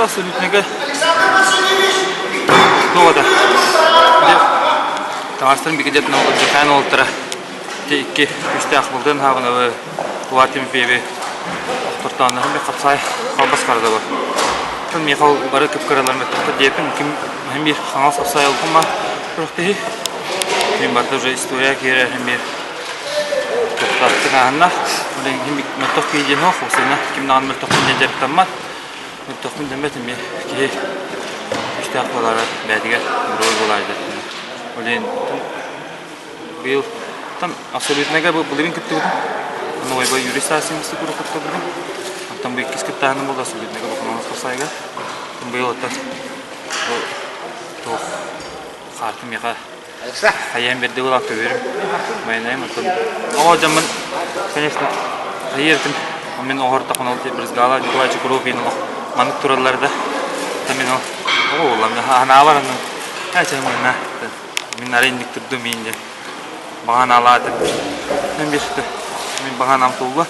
Абсолютныйга туох это? Таҥастарын бигидетин Дьэхээн уолтара икки күүстээх былдын хаабынабы Улар Тимофееви охтортооннорун бир хапсай халбас харда бар. Тон Михал бары кыпкыралар мөттөхтөр диэпин ким хим бир хаҥас хапсай олкума күрэхтэһи. Ким барда уже история киирэр хим бир туохтаахтык ааһынна. Олен ким мөттөх киһи диэн ох, осына ким даҕаны мөлтөхпүн диэн дьарыктаммат. Мөлтөхпүн дэммэт эмиэ киһи күүстээх буолара бэйэтигэр герой буолаайдар. Олен быйыл там абсолютныйга былырыын кыттыбытым. Новайба Юрий Сасин куруук кыттыбытым. Онтон бу иккис кыттааһыным буолла абсолютныйга Бокононос Хасайга. Быйыл оттон туох хаарты миэхэ хайаан берди буолан көбүөрүм. Майнайым оттон оҕо дьоммун конечно хайыыртым. Мин оҕортохпун ол брызгала Николай Чукуров иин олох маннык тураллар да. Мин ол оҕо буоллам ханаабар анны ачамына мин арай инник турдум иин диэн баҕанаалаатым. Мен бир мин баҕанаам тулла.